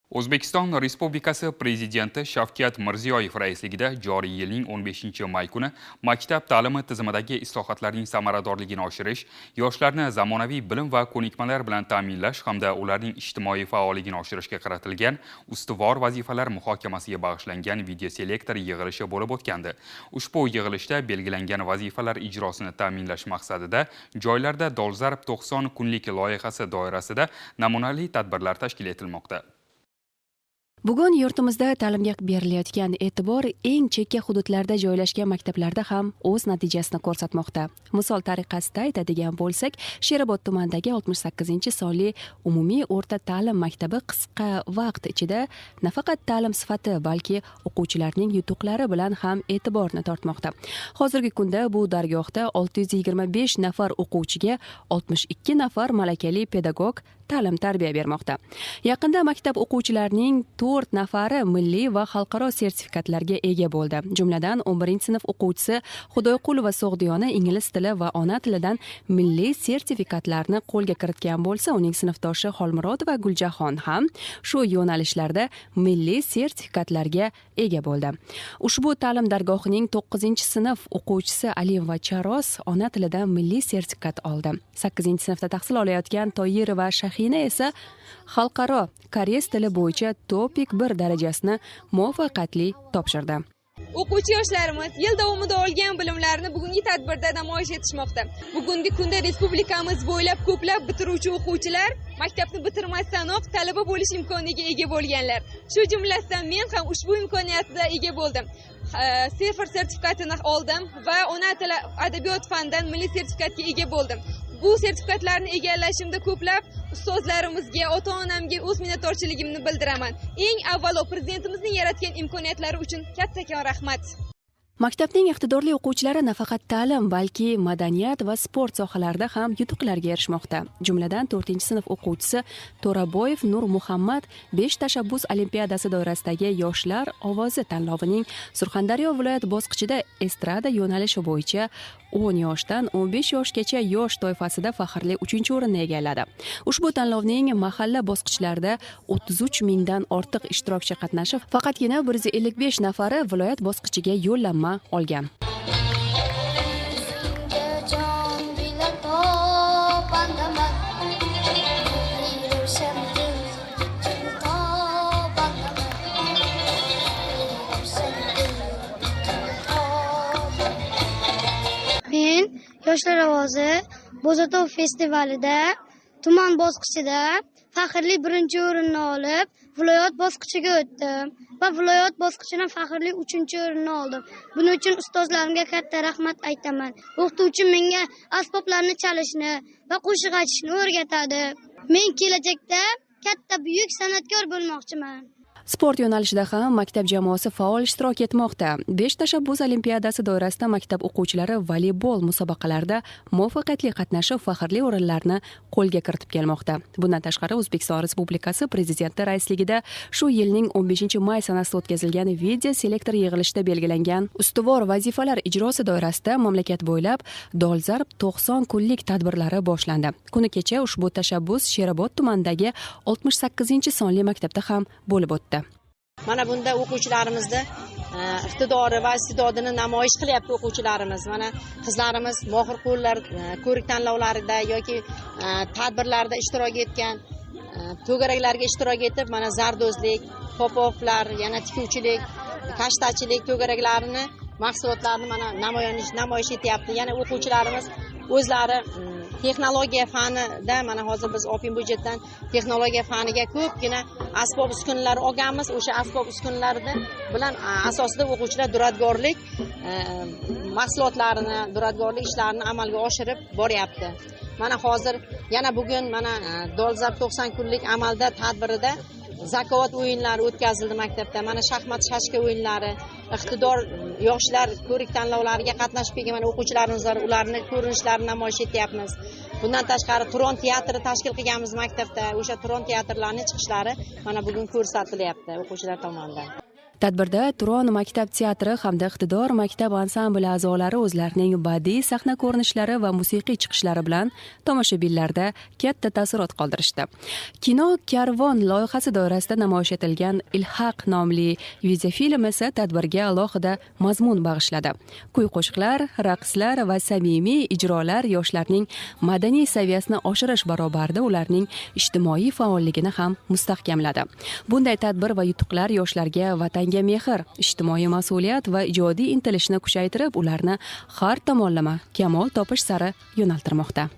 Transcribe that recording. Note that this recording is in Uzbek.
O'zbekiston Respublikasi Prezidenti Shavkat Mirziyoyev raisligida joriy yilning 15-may kuni maktab ta'limi tizimidagi islohotlarning samaradorligini oshirish, yoshlarni zamonaviy bilim va ko'nikmalar bilan ta'minlash hamda ularning ijtimoiy faolligini oshirishga qaratilgan ustuvor vazifalar muhokamasiga bag'ishlangan videoselektor yig'ilishi bo'lib o'tgandi. Ushbu yig'ilishda belgilangan vazifalar ijrosini ta'minlash maqsadida joylarda dolzarb 90 kunlik loyihasi doirasida namunali tadbirlar tashkil etilmoqda. Bugun yurtimizda ta'limga berilayotgan e'tibor eng chekka hududlarda joylashgan maktablarda ham o'z natijasini ko'rsatmoqda. Misol tariqasida aytadigan bo'lsak, Sherobod tumanidagi 68-sonli umumiy o'rta ta'lim maktabi qisqa vaqt ichida nafaqat ta'lim sifati, balki o'quvchilarning yutuqlari bilan ham e'tiborni tortmoqda. Hozirgi kunda bu dargohda 625 nafar o'quvchiga 62 nafar malakali pedagog ta'lim tarbiya bermoqda. Yaqinda maktab o'quvchilarining to'rt nafari milliy va xalqaro sertifikatlarga ega bo'ldi. Jumladan, 11-sinf o'quvchisi Xudoyqulova So'g'diyona ingliz tili va ona tilidan milliy sertifikatlarni qo'lga kiritgan bo'lsa, uning sinfdoshi Xolmurodova Guljahon ham shu yo'nalishlarda milliy sertifikatlarga ega bo'ldi. Ushbu ta'lim dargohining 9-sinf o'quvchisi Alimova Charos ona tilidan milliy sertifikat oldi. 8-sinfda tahsil olayotgan Toyirova Shahina esa xalqaro koreys tili bo'yicha TOPIK 1 darajasini muvaffaqiyatli topshirdi. O'quvchi yoshlarimiz yil davomida olgan bilimlarini bugungi tadbirda namoyish etishmoqda. Bugungi kunda respublikamiz bo'ylab ko'plab bitiruvchi o'quvchilar maktabni bitirmasdanoq talaba bo'lish imkoniga ega bo'lganlar. Shu jumlasidan men ham ushbu imkoniyatga ega bo'ldim. CEFR sertifikatini oldim va ona tili, adabiyot fanidan milliy sertifikatga ega bo'ldim. Bu sertifikatlarni egallashimda ko'plab ustozlarimizga, ota onamga o'z minnatdorchiligimni bildiraman. Eng avvalo Prezidentimizning yaratgan imkoniyatlari uchun kattakon rahmat. Maktabning iqtidorli o'quvchilari nafaqat ta'lim, balki madaniyat va sport sohalarida ham yutuqlarga erishmoqda. Jumladan, 4-sinf o'quvchisi To'raboyev Nur Muhammad 5 tashabbus olimpiadasi doirasidagi Yoshlar ovozi tanlovining Surxondaryo viloyat bosqichida estrada yo'nalishi bo'yicha 10 yoshdan 15 yoshgacha yosh toifasida faxrli 3-o'rinni egalladi. Ushbu tanlovning mahalla bosqichlarida 33 mingdan ortiq ishtirokchi qatnashib, faqatgina 155 nafari viloyat bosqichiga yo'llanma olgan. Jon bilan tobandaman, Ravshan dil tobandaman, Ravshan dil tobandaman. Men Yoshlar ovozi Bo'zatov festivalida tuman bosqichida faxrli birinchi o'rinni olib, viloyat bosqichiga o'tdim va viloyat bosqichidan faxrli uchinchi o'rinni oldim. Buning uchun ustozlarimga katta rahmat aytaman. O'qituvchim menga asboblarni chalishni va qo'shiq aytishni o'rgatadi. Men kelajakda katta, buyuk san'atkor bo'lmoqchiman. Sport yo'nalishida ham maktab jamoasi faol ishtirok etmoqda. Besh tashabbus olimpiadasi doirasida maktab o'quvchilari voleybol musobaqalarida muvaffaqiyatli qatnashib, faxrli o'rinlarni qo'lga kiritib kelmoqda. Bundan tashqari, O'zbekiston Respublikasi Prezidenti raisligida shu yilning 15 may sanasida o'tkazilgan video selektor yig'ilishida belgilangan ustuvor vazifalar ijrosi doirasida mamlakat bo'ylab dolzarb 90 kunlik tadbirlari boshlandi. Kuni kecha ushbu tashabbus Sherobod tumanidagi 68 sonli maktabda ham bo'lib o'tdi. Mana bunda o'quvchilarimizni iqtidori va iste'dodini namoyish qilyapti o'quvchilarimiz. Mana qizlarimiz mohir qo'llar ko'rik tanlovlarida yoki tadbirlarda ishtirok etgan, to'garaklarga ishtirok etib, mana zardo'zlik, popoflar, yana tikuvchilik, kashtachilik to'garaklarini mahsulotlarini mana namoyish etyapti. Yana o'quvchilarimiz o'zlari texnologiya fanida, mana hozir biz Open byudjetdan texnologiya faniga ko'pgina asbob uskunalar olganmiz. O'sha asbob uskunalarni bilan asosida o'quvchilar duradgorlik mahsulotlarini, duradgorlik ishlarini amalga oshirib boryapti. Mana hozir yana bugun mana dolzarb 90 kunlik amalda tadbirida zakovat o'yinlari o'tkazildi maktabda. Mana shaxmat, shashka o'yinlari, iqtidor yoshlar ko'rik tanlovlariga qatnashib kelgan mana o'quvchilarimiz bor, ularni ko'rinishlarini namoyish etyapmiz. Bundan tashqari, Turon teatri tashkil qilganmiz maktabda. O'sha Turon teatrlarining chiqishlari mana bugun ko'rsatilyapti o'quvchilar tomonidan. Tadbirda Turon maktab teatri hamda Iqtidor maktab ansambli a'zolari o'zlarining badiiy sahna ko'rinishlari va musiqiy chiqishlari bilan tomoshabinlarda katta taassurot qoldirishdi. Kino Karvon loyihasi doirasida namoyish etilgan Ilhaq nomli videofilm esa tadbirga alohida mazmun bag'ishladi. Kuy qo'shiqlar, raqslar va samimiy ijrolar yoshlarning madaniy saviyasini oshirish barobarida ularning ijtimoiy faolligini ham mustahkamladi. Bunday tadbir va yutuqlar yoshlarga vatanga mehr, ijtimoiy mas'uliyat va ijodiy intilishni kuchaytirib, ularni har tomonlama kamol topish sari yo'naltirmoqda.